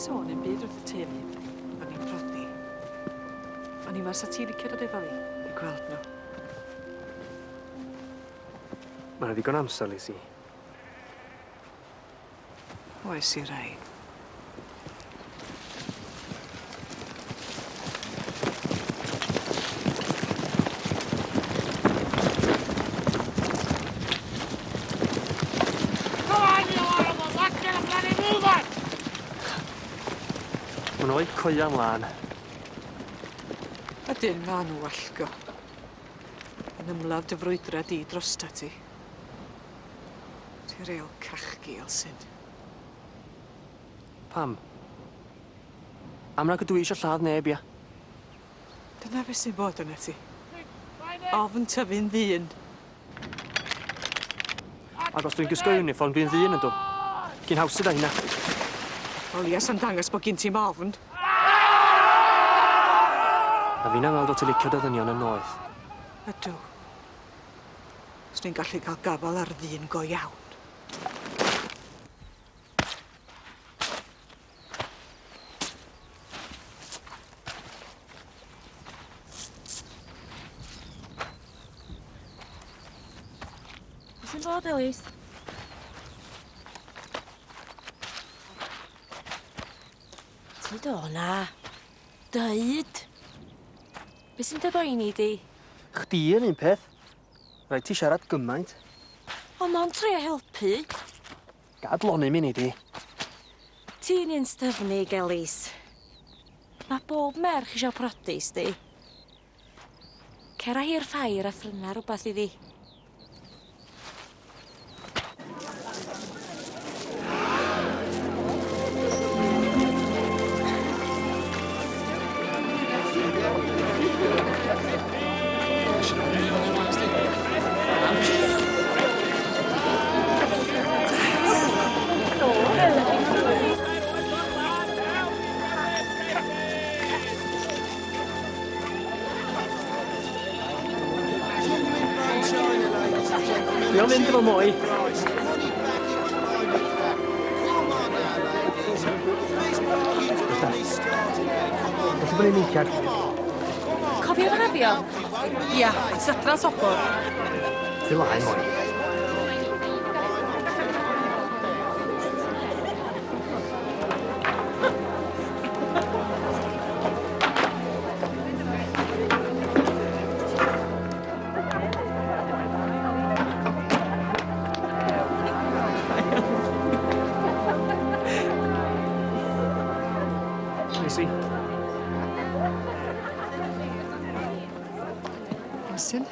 sôn 'im byd wrth y teulu bo' ni'n prodi. O'n i'n me'wl sa ti licio dod efo fi i gweld nhw. Ma' 'na ddigon o amser Lizzie. Oes i rai. Go on, you horrible lot! Get a bloody move on! Ma' nhw o'u coean lân. Ydyn, ma' nhw wallgo. Yn ymladd dy frwydra di drosta ti. Ti real cachgi, Elsin. Pam? Am nag ydw i isio lladd neb, ia? Dyna be' sy'n bod arnat ti. Ofn tyfu'n ddyn. Ac os dwi'n gwisgo uniform dwi'n ddyn yndw? Gyn hawsed â hynna. O leia sa'n dangos bo' gin ti'm ofn. A finna'n weld o ti licio dy ddynion yn noeth. Ydw. Swn i'n gallu ca'l gafal ar ddyn go iawn. Be' sy'n bod Elis? Tyd o na. Deud. Be' sy'n dy boeni di? Chdi yn un peth. Rhaid ti siarad gymaint. O mond trio helpu. Gad lonydd mi nei di. Ti'n un styfnig, Elis. Ma' bob merch isio prodi, sdi. Cer â hi i'r ffair a phryna rwbath iddi. Dwi am fynd efo moi. Felly bod ni'n meinciad. Cofio fy nafio? Ia, a ti adra'n sobor. Ti lai moi. Lizzie. Elsin?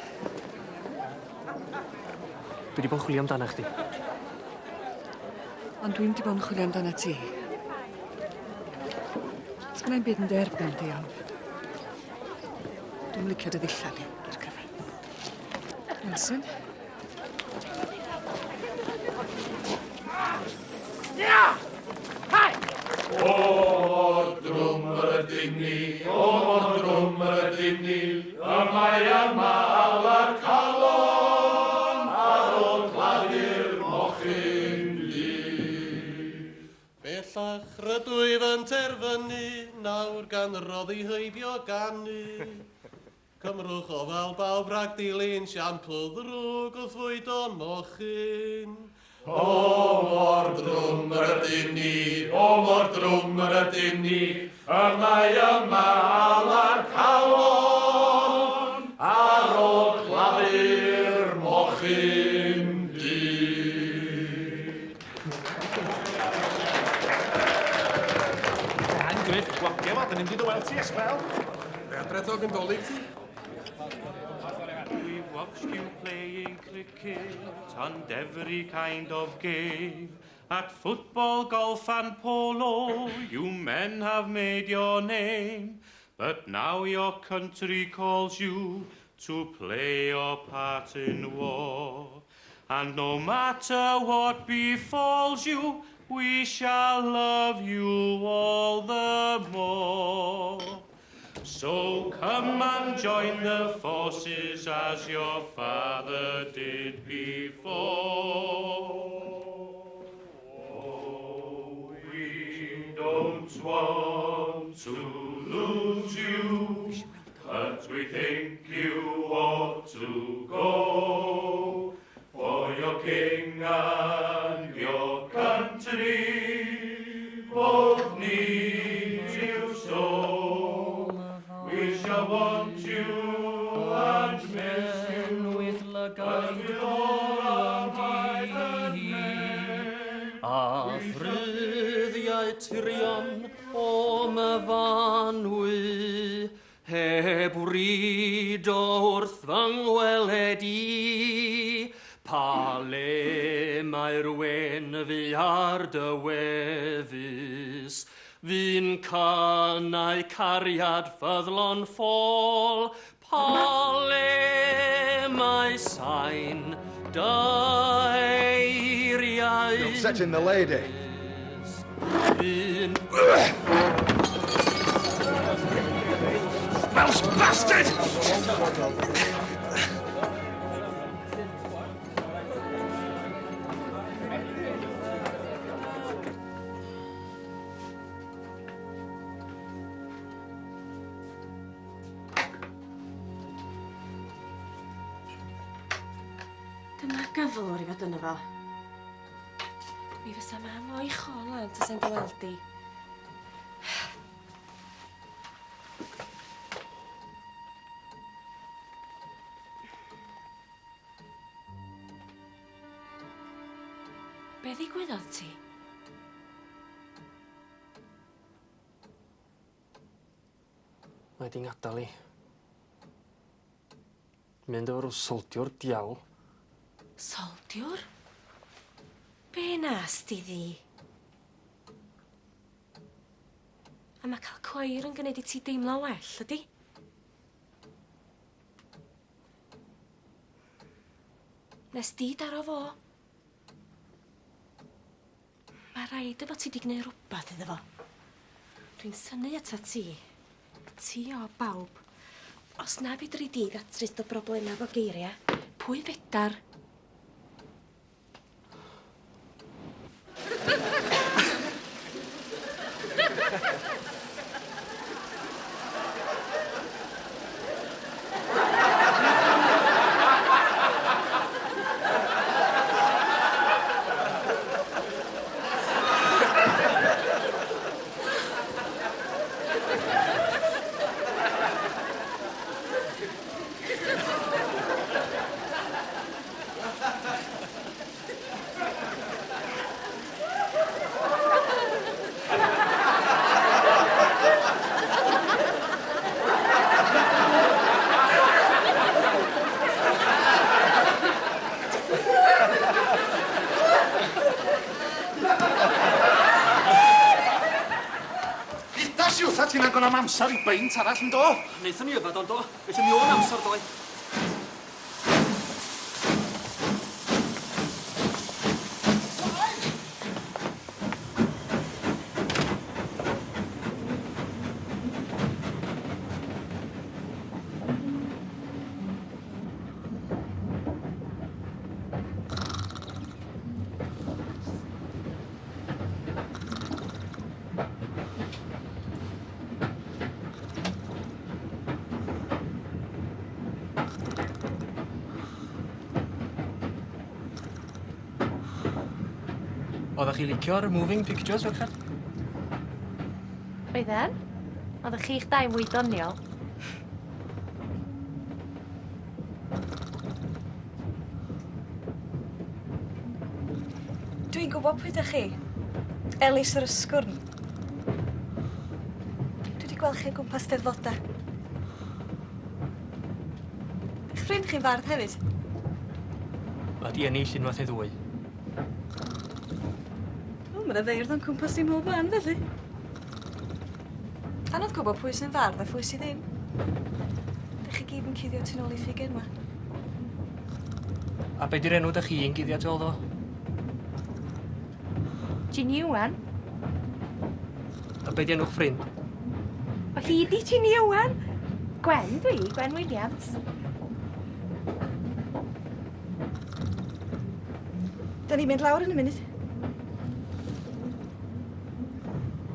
Dwi 'di bo' yn chwilio amdanach chdi. Ond dwi'm 'di bo' yn chwilio amdanat ti. Sgynnai'm byd yn dy erbyn di ond dwi'm licio dy ddillad di ar cyfan. Elsin? O mor drwm yr ydym ni, o mor drwm yr ydym ni, y mae yma alar calon ar ôl claddu'r mochyn du. Bellach rydwyf yn terfynu nawr gan roddi heibio ganu. Cymrwch ofal bawb rhag dilyn siampl ddrwg wrth fwydo mochyn. O mor drwm yr ydym ni, o mor drwm yr ydym ni, y mae yma alar calon ar ôl claddu'r mochyn du. Dan Griff, gwagia fo, 'dan ni'm 'di dy weld ti ers sbel. Be adre 'to gyn Dolig ti? We watched you playing cricket and every kind of game. At football, golf and polo, you men have made your name. But now your country calls you to play your part in war. And no matter what befalls you, we shall love you all the more. So come and join the forces as your father did before. Oh, we don't Don't want to lose you, but we think you ought to go. For your king and your country both need you so. We shall want you and miss you, with but with all our might and main. A thryddiau tirion o myfanwy, heb wrido wrth fy ngweled i, pa le mae'r wen fu ar dy wefus, fu'n cynnau cariad ffyddlon ffôl, pa le mae sain dy eiriau. You're upsetting the lady. Fu'n Welsh bastard! Dyma gyflwr i fod yno fo. Mi fysa mam o'i chôn lan tasa'n dy weld di. Be ddigwyddodd ti? Mae di ngadael i. Mynd efo rhyw soldiwr diawl. Soldiwr? Be nas di ddi? A mae cael cweir yn gwneud i ti deimlo well, ydy? Nes di daro fo? Mae rhaid dy fod ti di gwneud rhywbeth iddo fo. Dwi'n synnu atat ti. Ti o bawb. Os na fedri di ddatrys dy broblema efo geiria, pwy fedar? Udas i wrtha ti'n angon am amser i beint arall yn do? Wnaethon ni yfed ond do. Felly mi o'n amser ddoe. Oeddech chi licio'r moving pictures, ferched? Oedden? Oeddech chi'ch dau mwy doniol. Dwi'n gwybod pwy ydych chi. Elis yr Ysgwrn. Dwi wedi gweld chi o gwmpas Steddfoda. Eich ffrind chi'n fardd hefyd? Mae di ennill unwaith neu ddwy. O, mae 'na feirdd o'n cwmpas ni mhob man, felly. Anodd gwybod pwy sy'n fardd a phwy sydd ddim. Dych chi gyd yn cuddio tu nôl i ffug enwa. A be di'r enw dych chi'n guddio tu ôl iddo fo? Ginny Owen. A be di enw'ch ffrind? O hi di Ginny Owen. Gwen dwi, Gwen Williams. Da ni'n mynd lawr yn y munud.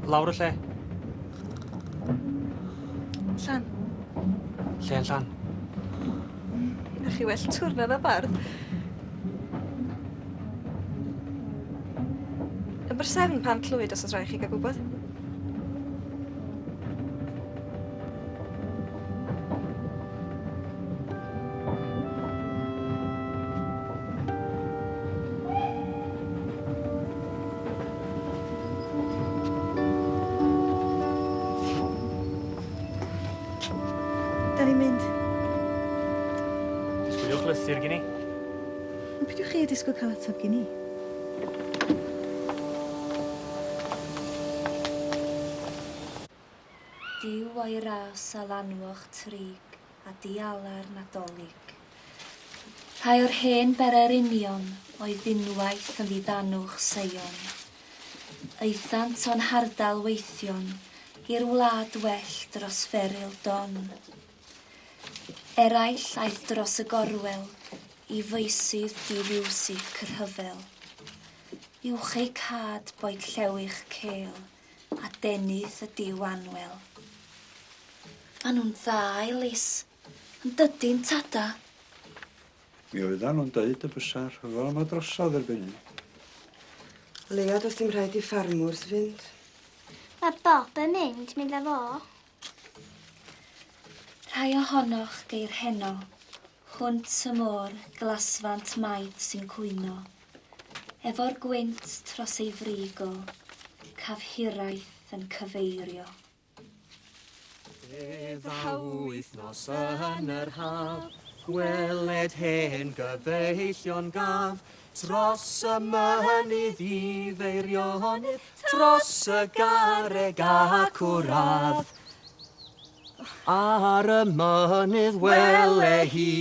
Lawr y lle? Lle yn llan? Na chi well twrna na bardd. Number 7 pan clwyd os oes rhaid chi gael gwybod. Da ni'n mynd. Disgwyliwch lythyr gin i. Ond peidiwch chi â disgwyl cael ateb gin i. Duw o'i ras a lanwoch trig a dialar Nadolig. Rhai o'r hen bererinion oedd unwaith yn ddiddanwch Seion. Aethant o'n hardal weithion i'r wlad well dros Feryl Don. Eraill aeth dros y gorwel i faesydd di-fiwsig y rhyfel. Uwch eu cad boed llewych cêl a denydd y Duw anwel. Ma' nhw'n dda, Elis. Yn dydyn, tada? Mi oeddan nhw'n deud y bysa rhyfel yma drosodd erbyn hyn. O leia does dim rhaid i ffarmwrs fynd. Mae Bob yn mynd, mynd â fo. Rhai ohonoch geir heno, hwnt y môr, glasfant maith sy'n cwyno. Efo'r gwynt tros ei frig o, caf hiraeth yn cyfeirio. Fe ddaw wythnos yn yr haf, gweled hen gyfeillion gaf, dros y mynydd i Feirionnydd, dros y garreg a cwradd. Ar y mynydd wele hi,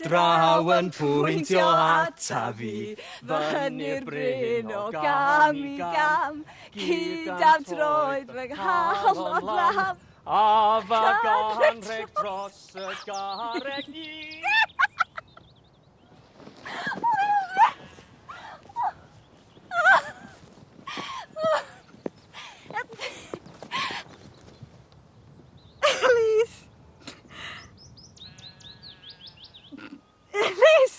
draw yn pwyntio ata fi, fyny'r bryn o gam i gam, Cyd am droed fy nghalon lam. A fag anrheg dros y garreg i. Elis! Elis!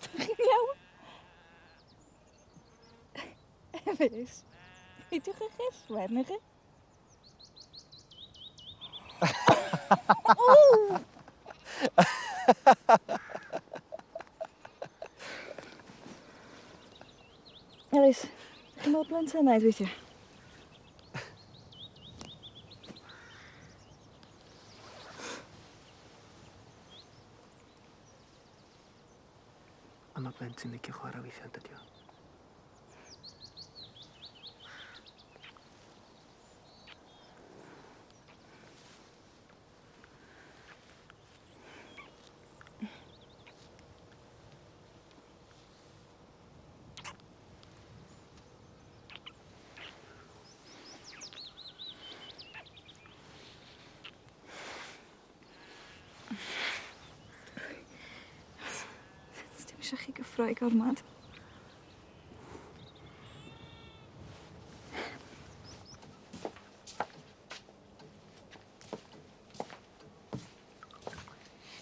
Dych chi'n iawn? Elis, peidiwch â chellwair, neu chi? Ww! Elis, dych chi'n mor blentynaidd weithiau? A mae blentyn licio chwarae weithiau, yn dydi o? Dim eisiau chi gyffroi gormod.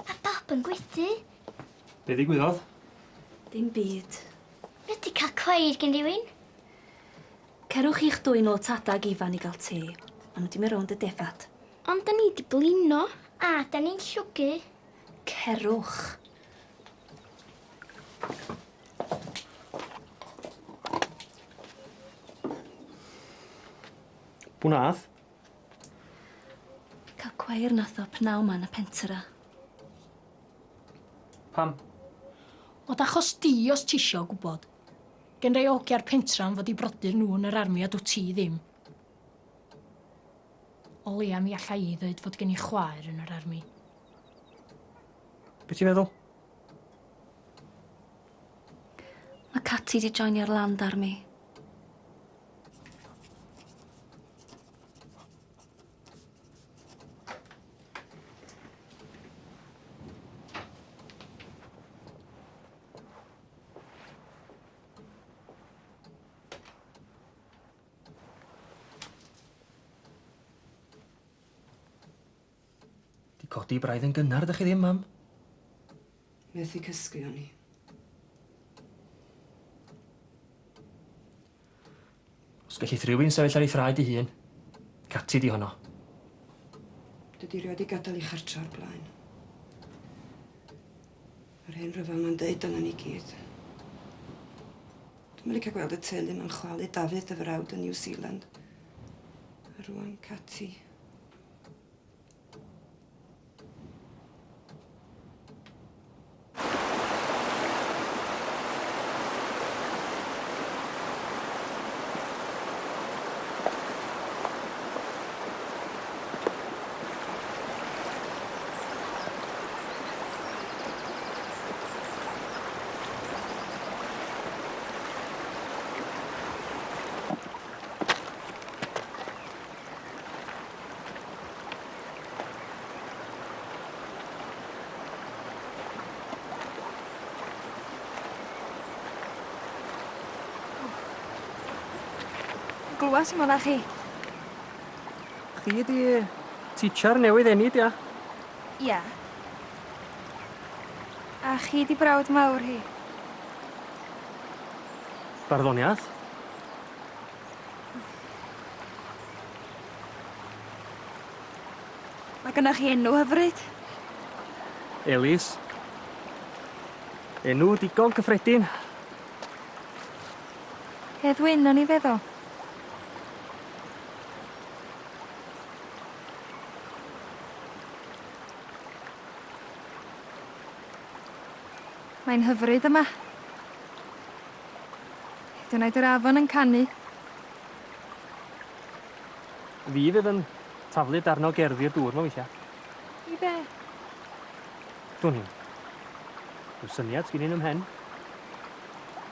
Mae Bob yn gwydu. Be ddigwyddodd? Dim byd. Mae wedi cael cweir gen rhywun. Cerwch i'ch dwy nôl tadag Ifan i gael te. Ma' nhw 'di mynd rownd y defad. Ond da ni di blino. A da ni'n llwgu. Cerwch. Pw nath? Cael cweir nath o pnaw 'ma yn y pentra. Pam? Ond achos di os tisio gwybod. Gen rai ogia'r pentra am fod i brodyr nhw yn yr armi a dwt ti ddim. O leia mi alla i ddweud fod gen i chwaer yn yr armi. Be ti'n feddwl? Mae Cati 'di joinio'r Land Army. Codi braidd yn gynnar, ydych chi ddim, mam? Methu cysgu o'n i. Os gellith rhywun sefyll ar ei thraed ei hun, Cati di honno. Dydy rioed 'di gadael ei chartra o'r blaen. Yr hen ryfel ma'n deud dyna ni gyd. Dwi'm yn licio gweld y teulu ma'n chwalu Dafydd dy frawd yn New Zealand. A rwan Cati. Glwas i mo chi. Chdi 'di teacher newydd enid, ia? Ia. A chi 'di brawd mawr hi. Barddoniaeth. Mae gynnoch chi enw hyfryd. Elis. Enw digon cyffredin. Hedd Wyn o'n i feddwl. Mae'n hyfryd yma. Hyd yn oed yr afon yn canu. Fi fydd yn taflu darn o gerddi i'r dŵr 'ma weithia. I be? Dwn i'm. Rhyw syniad sgin i yn 'y mhen.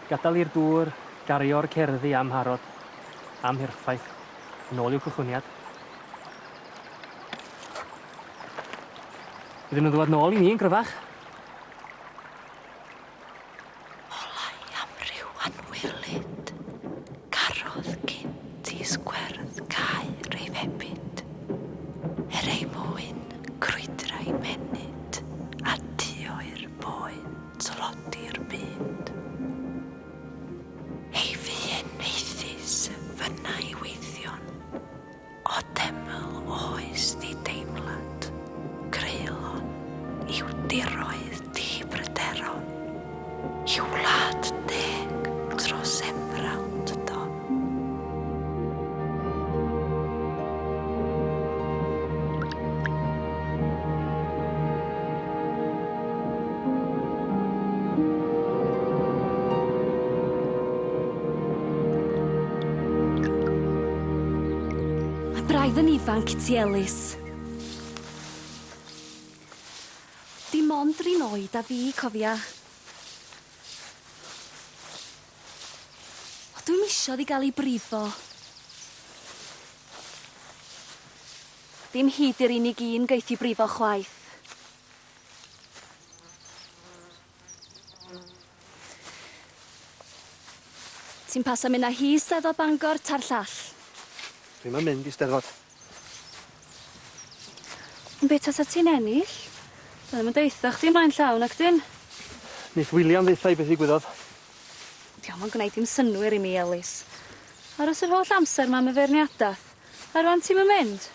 Gadal i'r dŵr gario'r cerddi amharod, amherffaith, yn ôl i'w cychwyniad. Iddyn nhw ddwad nôl i ni yn gryfach. Olau amryw anwylyd, Carodd gynt i sgwerdd cae reifebyd, Er ei mwyn crwydrai menyd, A duoer boen tlodi'r byd. Ei fu'n aethus fynnai weithion, O deml oes ddideimlad, creulon, I'w diroedd di-bryderon, I'w wlad deg dros emrawd don. Mae braidd yn ifanc i ti, Elis. Dim ond 'run oed â fi, cofia. O, dwi'm isio iddi ga'l 'i brifo. Dim hi 'di'r unig un geith 'i brifo chwaith. Ti'n paso mynd â hi i Steddfod Bangor ta'r llall? Dwi'm yn mynd i Steddfod. Ond be' tasa ti'n ennill? Doedd o'm yn deutha chdi ymlaen llaw nacdyn? Neith William ddeutha i beth ddigwyddodd. Dio'm yn gwneud dim synnwyr i mi, Elis. Aros yr holl amser 'ma am y feirniadath, a rŵan ti'm yn mynd?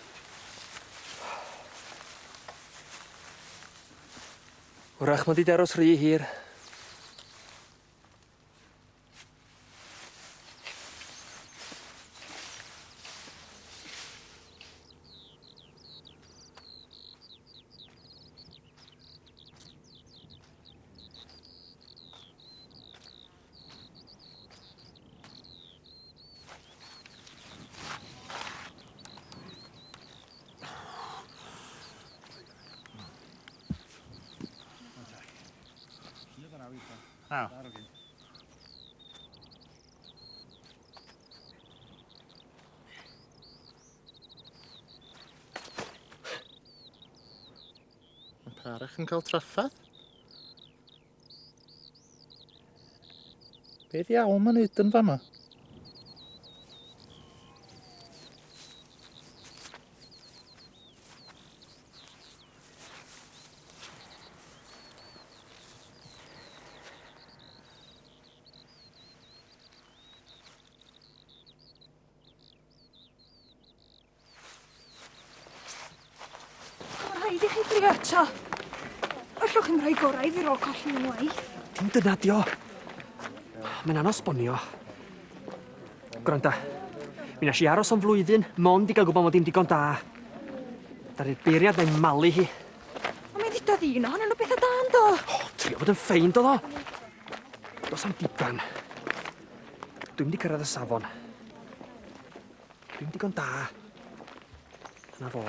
Wrach mod i 'di aros rhy hir. Naw. Mae Parach yn cael trafferth. Be ddiawl mae'n neud yn fama? Trio eto. Allwch chi'm rhoi gorau i fi 'rôl colli unwaith. Dim dyna 'di o. Mae'n anodd sbonio. Gwranda. Mi nes i aros am flwyddyn, mond i gael gwybod mod i'n digon da. Daru'r beiriad na'i malu hi. Ond mi ddudodd un ohonyn nhw betha da yndo? O, trio fod yn ffeind o'dd o. Do's am diban. Dwi'm 'di cyrraedd y safon. Dwi'm digon da. Dyna fo.